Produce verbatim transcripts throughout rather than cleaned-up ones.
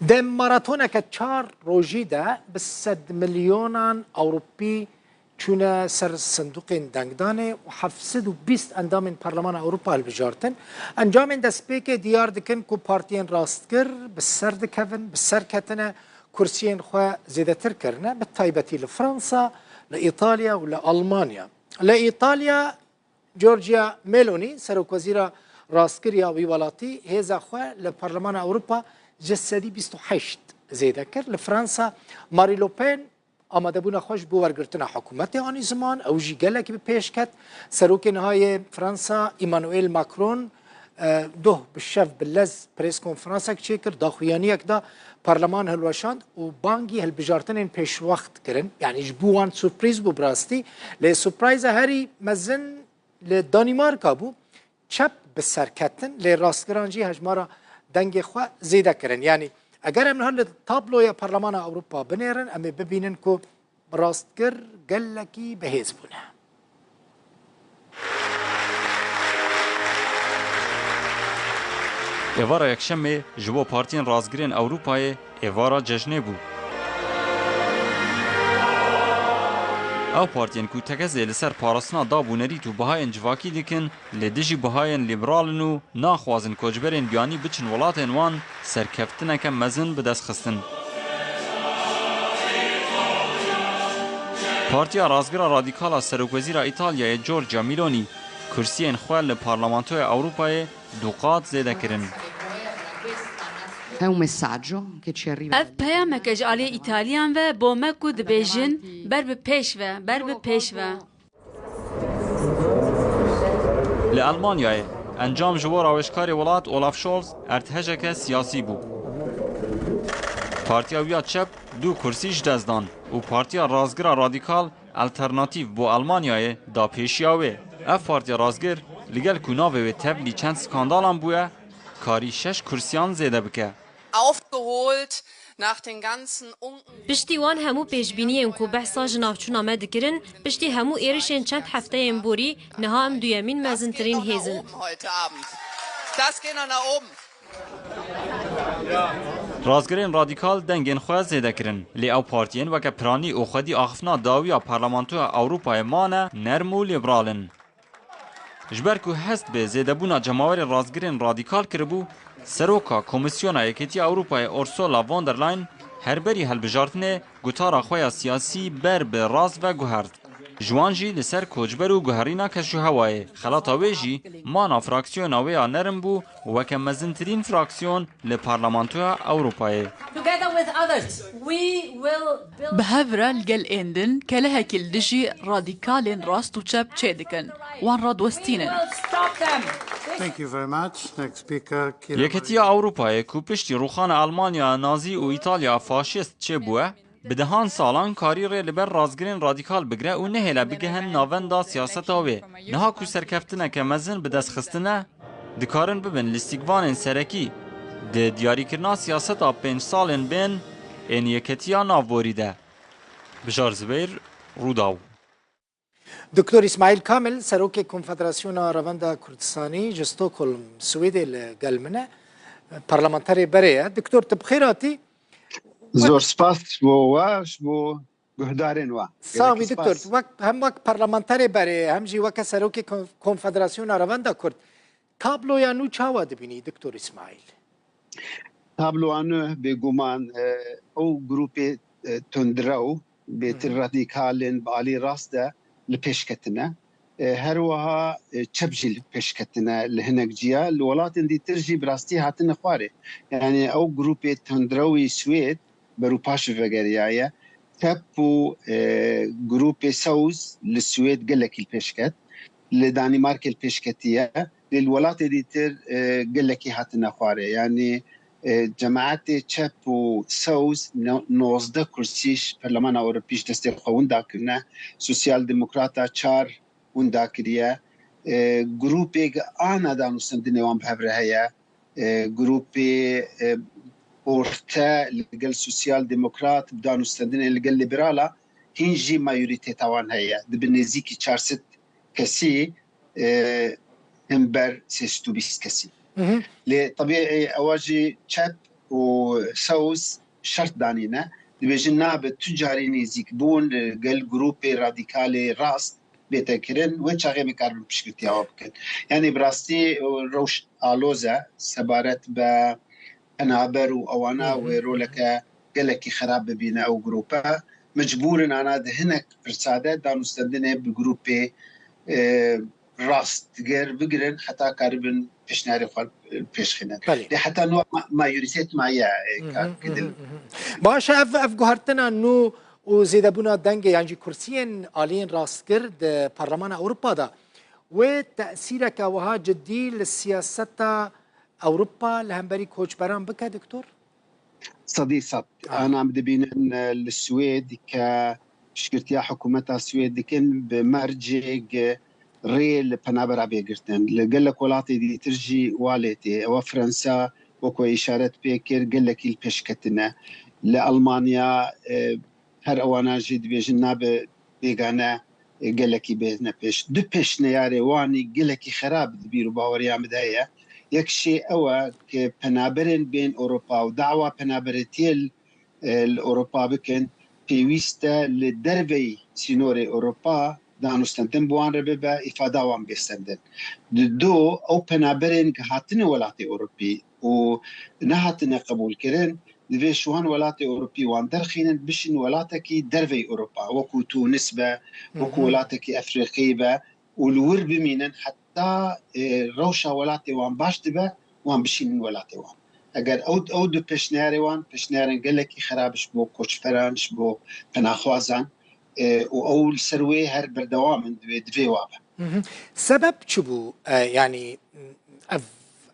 Di maratoneke çar rojî de bi sed milyonan Ewropî çûne ser sinduqên dengdanê û heft sed û bîst endamên Parlemana Ewropa hilbijartin. Encamên destpêkê diyar dikin ku partiyên rastgir bi ser dikevin, bi ser ketine, kursiyên xwe zêdetir kirine, bi taybetî li Fransa, li Îtalya û li Almanya. Li Îtalya, Giorgia Meloni, serokwezîra rastgir ya wî welatî, hêza xwe li Parlemana Ewropa ji sedî bîst û heşt zêde kir. Li Fransa, Marie Le Pen amadebûna xwe ji bo wergirtina hikûmetê anî ziman, ew jî gelekî bi pêş ket. Serokê niha yê Fransa, Emmanuel Macron, e, doh bi şev bi lez prêskonferansek çêkir, daxuyaniyek da, parleman hilweşand û bangî hilbijartinên pêşwext kirin. Yanî ji bo wan surprîz bû bi rastî. Lê surprîza herî mezin li Danîmarka bû. Çep bi ser ketin, lê rastgiran jî hejmara dengê xwe zêde kirin. Yanî eger em niha li tabloya Parlemana Ewropa binêrin, em ê bibînin ku rastgir gelekî bihêz bûne. Êvara Yekşemê ji bo partiyên rastgirên Ewropayê êvara cejnê bû. Ew partiyên ku tekezê li ser parastina dab û nerît û bihayên civakî dikin, li dijî bihayên lîberal in û naxwazin koçberên biyanî biçin welatên wan, serkeftineke mezin bi dest xistin. Partiya Rastgira Radîkal a Serokwezîra Îtalyayê Giorgia Meloni kursiyên xwe li Parlamentoya Ewropayê du qat zêde kirin. È un messaggio che ci arriva Ev peyameke ji aliyê Îtaliyan ve bo me ku dibêjin, ber bi pêş ve, ber bi pêş ve. Li Elmanyayê encam ji bo rawêjkarê welat Olaf Scholz erdhejeke siyasî bû. Partiya wî ya çep du kursî ji dest dan û Partiya Rastgira Radîkal Alternatîf bo Elmanyayê da pêşiya wê. Ev partiya rastgir, li gel ku navê wê tevlî çend skandalan bûye, karî şeş kursiyan zêde bike. Aufgeholt nach den ganzen Unken. Piştî wan hemû pêşbîniyên ku behsa ji navçûna me dikirin, piştî hemû êrişên çend hefteyên borî, niha em duyemîn mezintirîn hêz in. Oben heute Abend. Das geht noch nach oben. Rastgirên radîkal dengên xwe zêde kirin, lê ew partiyên weke piranî û xwedî axiftina dawiya Parlamentoya Ewropayê mane nerm û lîberal in. Ji ber ku hest bi zêdebûna cemawerê rastgirên radîkal kiribû, Seroka Komîsyona Yekîtiya Ewropayê Ursula von der Leyen her berî hilbijartinê gotara xwe ya siyasî ber bi rast ve guhert. Ji wan jî li ser koçber û guherîna keşûhewayê. Xelata wê jî mana fraksiyona wê ya nerm bû û weke mezintirîn fraksiyon li Parlamentoya Ewropayê. Bi hev re li gel ên din kelehekî li dijî radîkalên rast û çep çêdikin. Wan radiwestînin. Yekîtiya Ewropayê ku piştî rûxana Elmanya Nazî û Îtalya faşîst çêbûye, bi dehan salan karî rê li ber rastgirên radîkal bigire û nehêle bigihin navenda siyaseta wê. Niha ku serkeftineke mezin bi dest xistine, dikarin bibin lîstikvanên serekî di diyarîkirina siyaseta pênc salên bên ên Yeketiya Navborî de. Bijar Zibeyr, Rûdaw. Doktor Îsmaîl Kamil, Serokê Konfederasyona Revenda Kurdistanî ji Stockholm, Swêdê li gel min e. Parlamenterê berê ye. Doktor, tu bi xêr hatî. Zor spas ji bo we, ji bo guhdarên we. Sax bî doktor. Wek, hem wek parlamenterê berê, hem jî weke Serokê Kon-, Konfederasyona Revenda Kurd. Tabloya nû çawa dibînî, Doktor Îsmaîl? Tabloya nû bêguman, e, ew grûpê, e, tundrew, bêtir radîkal ên bi alî rast de li pêş ketine. E, her wiha, e, çep jî li pêş ketine li hinek ciya. Li welatên dîtir jî bi rastî hatine xwarê. Yanî ew grûpê tundrewî Swêd berûpaş vegeriyaye. Çep û, e, grûpê Sewz li Swêd gelekî li pêş ket. Li Danîmarkê li pêş ketiye. Lê li welatê dîtir, e, gelekî hatine xwarê. Yanî, e, cemaetê çep û Sewz no-, nozdeh kursî ji Perlemana Ewropî ji destê xwe winda kirine. Sosyal Demokrata çar winda kiriye. E, grûpê ana danûstendinê wan bi hev re heye. E, grûpê, e, orte li gel Sosyal Demokrat bi danûstendinê li gel Lîberala hîn jî mayorîteta wan heye. Dibe nêzîkî çar sed kesî, e, himber sê sed û bîst kesî. Lê tebî, e, ewa jî çep û South şert danîne. Dibêjin nabe tu carî nêzîkbûn li gel grûpê radîkalê rast bête kirin, wê çaxê bikaribin piştgirtiya we bikin. Yanî bi rastî rewş aloz e sebaret be penaber û ewana wê roleke gelekî xerab bibîne ew grûpe. Mecbûr in ana di hinek pirsa de danûstendinê bi grûpê, e, rastgir bigirin heta karibin pêşniyarê xwe, e, pêşxînin. Belê. Lê heta niha ma-, majorîtet maye, e, ka gidin. Baş e, ev, ev guhertina nû û zêdebûna dengê yan jî kursiyên aliyên rastgir di Parlemana Ewropa de wê tesîreke wiha cidî li siyaseta Ewropa li hemberî koçberan bike, Doktor? Sedî sed. Ana em dibînin, e, li Swêd ke piştgirtiya hikûmeta Swêd dikin, bi mercê rê li penabera bê girtin. Li gelek welatê dîtir jî wa lê tê. Ewa Fransa, wek we îşaret pê kir, gelekî li pêş ketine. Li Almanya, e, her ewana jî dibêjin nabe bêgane, e, gelekî bêhne pêş. Du pêşneyarê wanî gelekî xerab di bîr û baweriya min de heye. Yek jê ew e ke penaberên bên Ewropa û dawa penaberetiyê li, e, li Ewropa bikin, pêwîst e li derveyî sînorê Ewropa danûstendin bi wan re bibe, îfada wan bê stendin. Di do, ew penaberên ke hatine welatê Ewropî û nehatine qebûlkirin, divê ji wan welatê Ewropî wan derxînin, bişîn welatekî derveyî Ewropa, wekû Tûnis be, wekû welatekî Efrîqî be û li wir bimînin heta, e, rewşa welatê wan baş dibe, wan bişînin welatê wan. Eger ew, ew du pêşniyarê wan, pêşniyarên gelekî xerab ji bo koçberan, ji bo penaxwazan, e, û ew li ser wê her berdewam in, divê, divê wa be. Sebeb çi bû? E, yanî ev,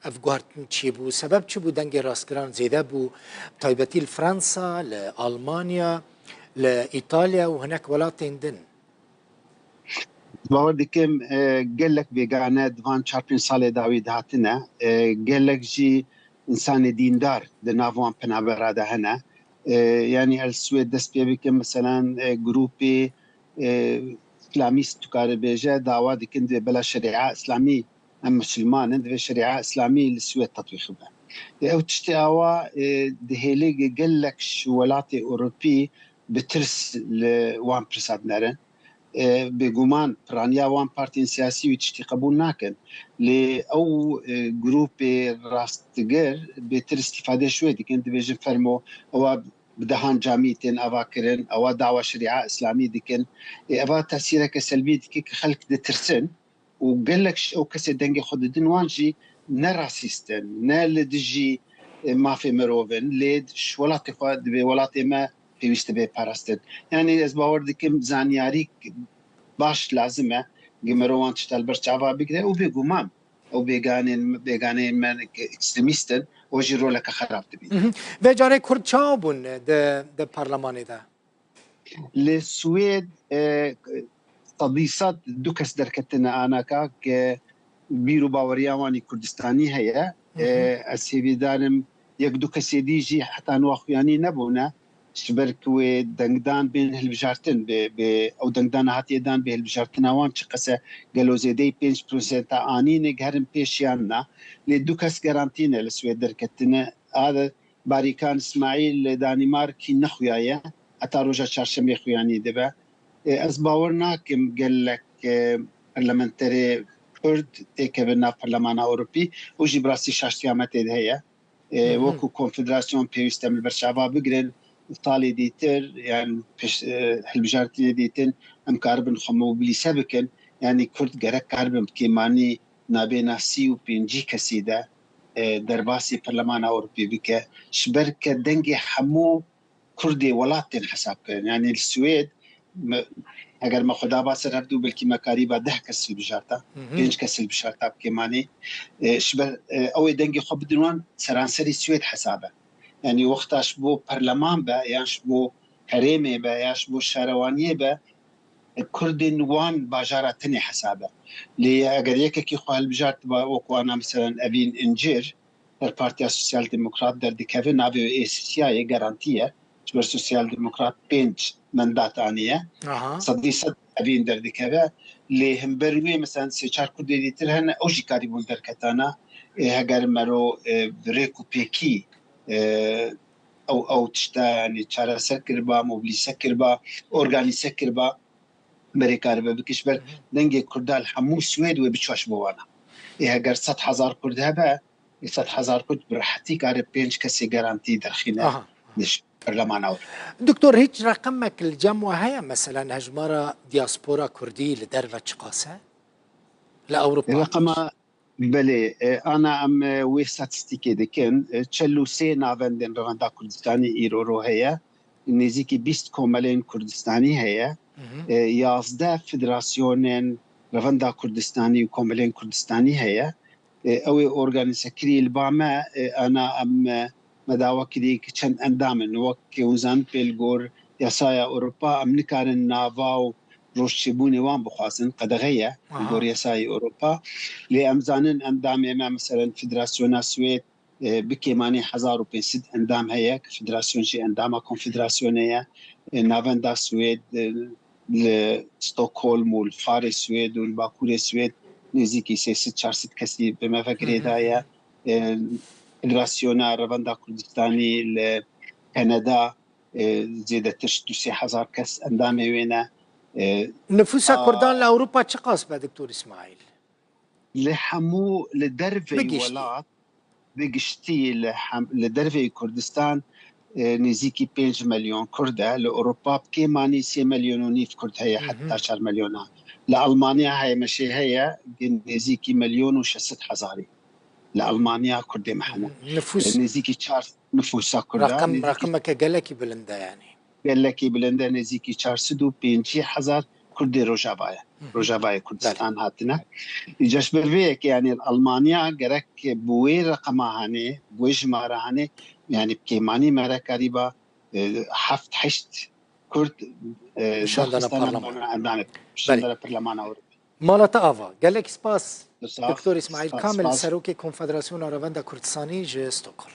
ev guhertin çi bû? Sebeb çi bû dengê rastgiran zêde bû? Taybetî li Fransa, li Almanya, li Îtalya û hinek welatên din? Bawer dikim, e, gelek bêgane di van çar pênc salê dawî de hatine. E, gelek jî însanê dîndar di nav wan penabera de hene. E, yanî ez Swêd dest pê bikim, meselan, e, grûpê, e, îslamîst dikare bêje, dawa dikin divê bela şerîa îslamî, em misilman in, divê şerîa îslamî li Swêd tetbîq bibe. E, ew tiştê awa, e, dihêlê gelek ji welatê Ewropî bi tirs li wan pirsa dinerin. E, bêguman piraniya wan partiyên siyasî wî tiştî qebûl nakin. Lê ew, e, grûpê rastgir bêtir îstîfade ji wê dikin, dibêjin fermo, ewa bi dehan camî tên avakirin, ewa dawa şerîa îslamî dikin. E, eva tesîreke selbî dike ke xelk ditirsin. Û gelek ji ew kesê dengê xwe didin, wan jî ne rasîst in, ne li dijî, e, mafê mirov in, lê ji welatê xwe dibê welatê me pêwîst bê parastin. Yanî ez bawer dikim zanyarî baş lazim e, gi mero wan tişta li ber çava bigire û bêguman ew bêganên, bêganeyên me ekstremîst in, ew jî roleke xerab dibîne. Mhm. Vê carê Kurd çawa bûn di, di parlemanê de? Li Swêd, e, sedî sed du kes derketine anaka ke bîr û baweriya wan ê Kurdistanî heye. Hı hı. E, ez hêvîdar im yek du kesê dî jî heta niha xuyanî nebûne. Ji ber ku wê dengdan bên hilbijartin, bê, bê ew dengdana hatiye dan bê hilbijartina wan çiqas e, gelo zêdeyî pênc prosenta anîne geherin pêş yan na. Lê du kes garantî ne li Swêd derketine. A de Barîkan Îsmaîl li Danîmarkî nexuyaye, heta roja çarşemê xuyanî dibe. E, ez bawer nakim gelek, e, parlamenterê Kurd têkevin nav Parlemana Ewropî û jî bi rastî şaştiya me tê de heye. E, Hı hı. Wekû konfederasyon pêwîst em li ber çava bigirin. Salê dîtir, yan pêş, e, hilbijartinê dîtin, em karibin xwe mobilîze bikin. Yanî Kurd gerek karibin bi kêmanî nabêna sî û pêncî kesî de, e, derbasî Parlemana Ewropî bike. Ji ber ke dengê hemû Kurdê welat tên hesabkirin. Yanî li Swêd, me, eger me xwe daba ser hevdû, belkî me karîba deh kes hilbijarta, Hı hı. pênc kes hilbijarta bi kêmanî. E, ji ber, e, ew ê dengê xwe bidin wan seranserî Swêd hesab e. Yanî wexta ji bo parleman be, yan ji bo herêmê be, yan ji bo şarewaniyê be, Kurdên wan bajara tenê hesab e. Lê eger yekekî xwe hilbijartiba, wek wana, meselen, Evîn Încîr, ser Partiya Sosyal Demokrat derdikeve, navê wê ê Sisiyayê garantî ye. Ji ber Sosyal Demokrat pênc mendat aniye. Aha. Sedî sed Evîn derdikeve. Lê himber wê, meselen, sê çar Kurdê dîtir hene, ew jî karîbûn derketana. Ê, heger mero, e, bi rêk û pêkî e, ew, ew tişta, yanî çareser kiriba, mobilîze kiriba, organîze kiriba, berê karibe bike ji ber dengê Kurda li hemû Swêd wê biçaş bo wana. Ê heger sed hezar Kurd hebe, ê sed hezar Kurd bi rehetî kare pênc kesê garantî derxîne Aha. li Perlemana Ewropî. Doktor, hiç reqemek li cem we heye? Meselen, hejmara diaspora Kurdî li derve çiqas e? Li Ewropa. Reqema, belê, e, ana em, e, wê statîstîkê dikin. E, çel û sê navendên Revenda Kurdistanî îro ro heye. Nêzîkî bîst komelên Kurdistanî heye. Hı hı. E, yazdeh federasyonên Revenda Kurdistanî û komelên Kurdistanî heye. E, ew ê organîzekirî li ba me, e, ana em, e, me dawa kirî ki çend endam in. Wek hûn zanin pê li gor yasaya Ewropa em nikarin nava û rojçêbûnê wan bixwazin, qedexe ye li Aha. gor yasayê Ewropa. Lê em zanin endamê me, meselen Federasyona Swêd, e, bi kêmanî hezar û pênc sed endam heye, ki federasyon jî endama konfederasyonê ye. E, navenda Swêd, e, li Stockholm û li Farê Swêd û li Bakurê Swêd nêzîkî sê sed çar sed kesî bi me ve Hı hı. girêdaye. E, Federasyona Revenda Kurdistanî li Kanada, e, zêdetir ji du sê hezar kes endamê wê ne. E, Nifûsa a Kurdan li Ewropa çiqas be, Doktor Îsmaîl? Li hemû, li derveyî Bi giştî. welat, bi giştî li hem, li derveyî Kurdistan, e, nêzîkî pênc milyon Kurd e. Li Ewropa bi kêmanî sê milyon û nîv Kurd heye, Hı hı. heta çar milyona. Li Almanya heye, meşê heye, nêzîkî milyon û şeş sed hezarî. Li Almanya Kurdê me hene. Nifûs E, nêzîkî çar nifûsa Kurda, Reqem, nêzîkî reqemeke gelekî bilind e yanî. gelekî bilind e, nêzîkî çar sed û pêncî hezar Kurdê Rojava ye. Hı hı. Rojavayê Kurdistan Belê. hatine. Îca ji ber vê yekê, yanî Almanya gerek bi wê reqema hanê, bi wê jimara hanê, yanî bi kêmanî me re karîba, e, heft heşt Kurd, e, Şandana derxistana parleman. bona endamê. Belê. Şandana Parlemana Ewropî. Mala te ava. Gelek spas, Spas, Doktor Îsmaîl spas, Kamil, spas. Serokê Konfederasyona Revenda Kurdistanî ji Stockholm.